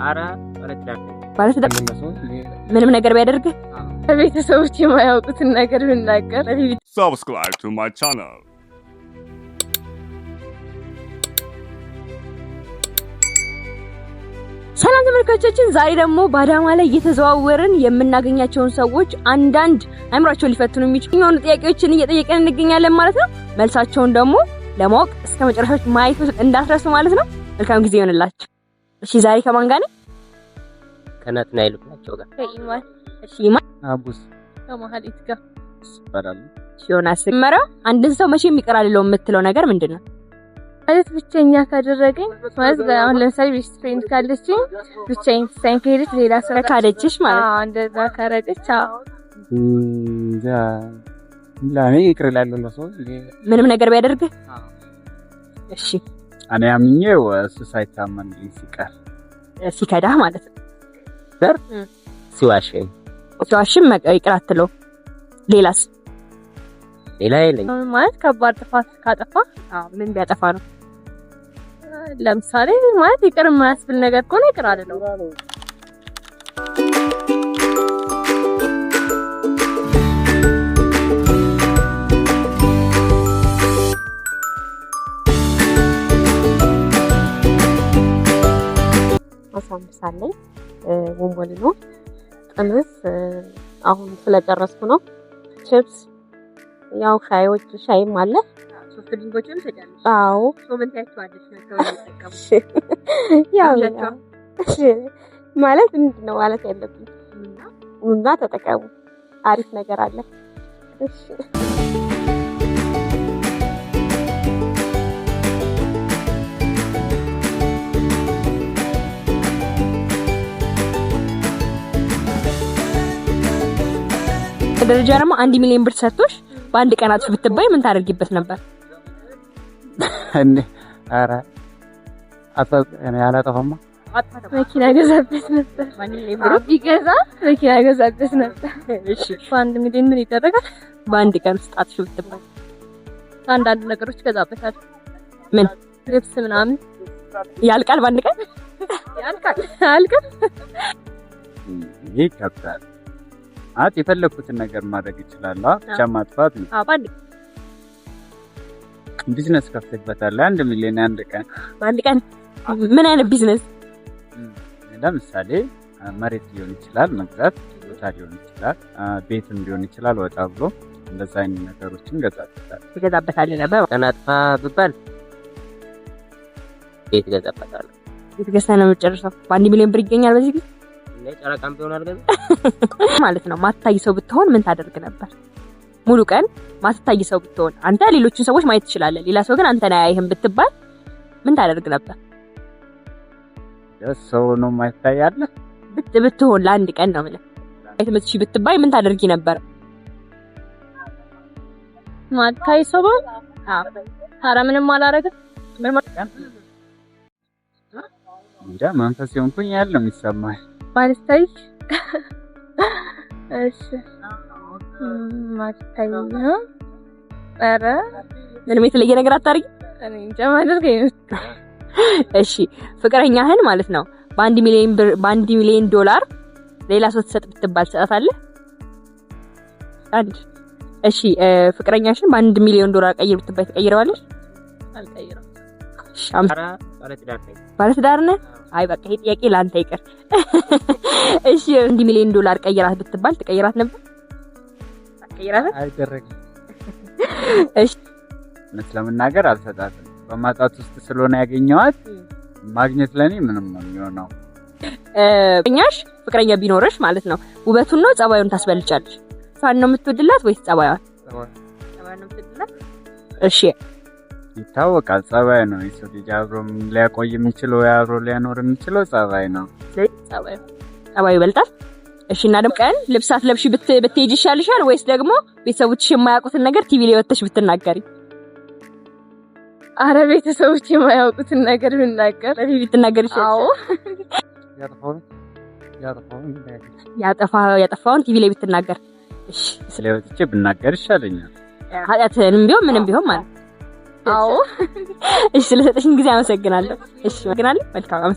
አረ ባለትዳር ነኝ። ባለትዳር ምንም ነገር ቢያደርግህ ቤተሰቦች የማያውቁትን ነገር ብናገር Subscribe to my channel. ሰላም ተመልካቾቻችን፣ ዛሬ ደግሞ በአዳማ ላይ እየተዘዋወርን የምናገኛቸውን ሰዎች አንዳንድ አእምሯቸውን ሊፈትኑ የሚችሉ የሆኑ ጥያቄዎችን እየጠየቅን እንገኛለን ማለት ነው። መልሳቸውን ደግሞ ለማወቅ እስከ መጨረሻው ማየት እንዳትረሱ ማለት ነው። መልካም ጊዜ ይሆንላችሁ። እሺ፣ ዛሬ ከማን ጋር ነኝ? ከናትናኤል ናቸው ጋር። ከኢማን። እሺ፣ ኢማን። አቡስ። ከመሀሌት ጋር። ይባላሉ። እሺ፣ ዮናስ። መጀመሪያ አንድን ሰው መቼም ይቅር አልለውም የምትለው ነገር ምንድን ነው? ማለት ብቸኛ ካደረገኝ፣ ማለት አሁን ለምሳሌ best friend ካለችኝ ብቻዬን ትታኝ ከሄደች ሌላ ሰው ካደችሽ ማለት ነው። አዎ፣ እንደዛ ካረገች አዎ። እንጃ፣ ለእኔ ይቅር እላለሁ ለሰው። ምንም ነገር ቢያደርግህ? እሺ። እኔ አምኜው እሱ ሳይታመንልኝ ሲቀር። ሲከዳህ ማለት ነው። ሲዋሸኝ። ሲዋሽም ይቅር አትለውም። ሌላስ? ሌላ የለኝም። ማለት ከባድ ጥፋት ካጠፋ። አዎ፣ ምን ቢያጠፋ ነው? ለምሳሌ ማለት ይቅር የማያስብል ነገር ከሆነ ይቅር አልለውም። አሳምቡሳ አለኝ፣ ቦምቦሊኖ፣ ጥምስ አሁን ስለጨረስኩ ነው። ቺፕስ፣ ያው ሻዮች ሻይም አለ። Soft drink ኦችንም ትሸጫለሽ? አዎ። ምን ታያቸዋለሽ? ያው እሺ፣ ማለት ምንድን ነው ማለት ያለብኝ? ቡና ተጠቀሙ፣ አሪፍ ነገር አለ። እሺ። ደረጃ ደግሞ 1 ሚሊዮን ብር ሰጥቶሽ በአንድ ቀን አጥፊ ብትባይ ምን ታደርጊበት ነበር? እንዴ፣ ኧረ እኔ አላጠፋማ። መኪና ገዛበት ነበር። ቢገዛ መኪና ገዛበት ነበር። በ1 ሚሊዮን ምን ይደረጋል? በአንድ ቀን ውስጥ አጥፊ ብትባይ። አንዳንድ ነገሮች ገዛበታል። ምን? ልብስ ምናምን። ያልቃል በአንድ ቀን? ያልቃል አያልቅም? ይህ ይከብዳል። ማለት የፈለግኩትን ነገር ማድረግ እችላለሁ። ብቻ ማጥፋት ነው። አዎ፣ በአንድ ቢዝነስ ከፍትበታለሁ። 1 ሚሊዮን አንድ ቀን። በአንድ ቀን ምን አይነት ቢዝነስ? ለምሳሌ መሬት ሊሆን ይችላል መግዛት፣ ቦታ ሊሆን ይችላል፣ ቤትም ሊሆን ይችላል። ወጣ ብሎ እንደዛ አይነት ነገሮችን ገዛበታል። ትገዛበታለህ ነበር? ቀን አጥፋ ብባል ቤት እገዛበታለሁ። ቤት ገዝተህ ነው የምትጨርሰው? በ1 ሚሊዮን ብር ይገኛል በዚህ ጊዜ? እኔ ጨረቃም ቢሆን አልገዛም። ማለት ነው። ማትታይ ሰው ብትሆን ምን ታደርግ ነበር? ሙሉ ቀን ማትታይ ሰው ብትሆን፣ አንተ ሌሎችን ሰዎች ማየት ትችላለህ፣ ሌላ ሰው ግን አንተን አያይህም ብትባል ምን ታደርግ ነበር? ሰው ነው የማይታይ አለ? ብትሆን ለአንድ ቀን ነው የምልህ። ማየት የምትችይ ብትባይ ምን ታደርጊ ነበር? ማታይ ሰው ኧረ ምንም አላረግም። እንጃ፣ መንፈስ የሆንኩኝ ያህል ነው የሚሰማኝ። ባልታይ እሺ፣ ማታይ ኧረ ምንም የተለየ ነገር አታደርጊ? እኔ እንጃ ማድረግ። እሺ፣ ፍቅረኛህን ማለት ነው በ1 ሚሊዮን ብር፣ በ1 ሚሊዮን ዶላር ሌላ ሰው ትሰጥ ብትባል ትሰጣታለህ? አንድ እሺ፣ ፍቅረኛሽን በ1 ሚሊዮን ዶላር ቀይር ብትባይ ትቀይረዋለሽ? አልቀይረም። እሺ። ኧረ ባለትዳር ነኝ። ባለትዳር ነህ? አይ በቃ ይሄ ጥያቄ ለአንተ ይቅር። እሺ፣ 1 ሚሊዮን ዶላር ቀይራት ብትባል ትቀይራት ነበር? አትቀይራትም? አይደረግም። እሺ። እውነት ለመናገር አልሰጣትም። በማጣት ውስጥ ስለሆነ ያገኘዋት ማግኘት ለእኔ ምንም ነው የሚሆነው። ፍቅረኛሽ ፍቅረኛ ቢኖርሽ ማለት ነው ውበቱን ነው ጸባዩን ታስበልጫለሽ? እሷን ነው የምትወድላት ወይስ ጸባዩን? ጸባዩን ነው የምትወድላት። እሺ። ይታወቃል፣ ጸባይ ነው። የሰው ልጅ አብሮ ሊያቆይ የሚችለው አብሮ ሊያኖር የሚችለው ጸባይ ነው። ጸባዩ። ጸባዩ ይበልጣል። እሺ፣ እና ደግሞ ቀን ልብስ አትለብሺ ብትሄጂ ይሻልሻል ወይስ ደግሞ ቤተሰቦችሽ የማያውቁትን ነገር ቲቪ ላይ ወጥተሽ ብትናገሪ? አረ ቤተሰቦች የማያውቁትን ነገር ብናገር። በቲቪ ብትናገሪ ይሻልሻል? አዎ። ያጠፋውን ቲቪ ላይ ብትናገር። እሺ። ላይ ወጥቼ ብናገር ይሻለኛል። ኃጢአትንም ቢሆን ምንም ቢሆን ማለት ነው። አዎ። እሺ፣ ስለሰጠሽን ጊዜ አመሰግናለሁ። እሺ፣ አመሰግናለሁ። መልካም።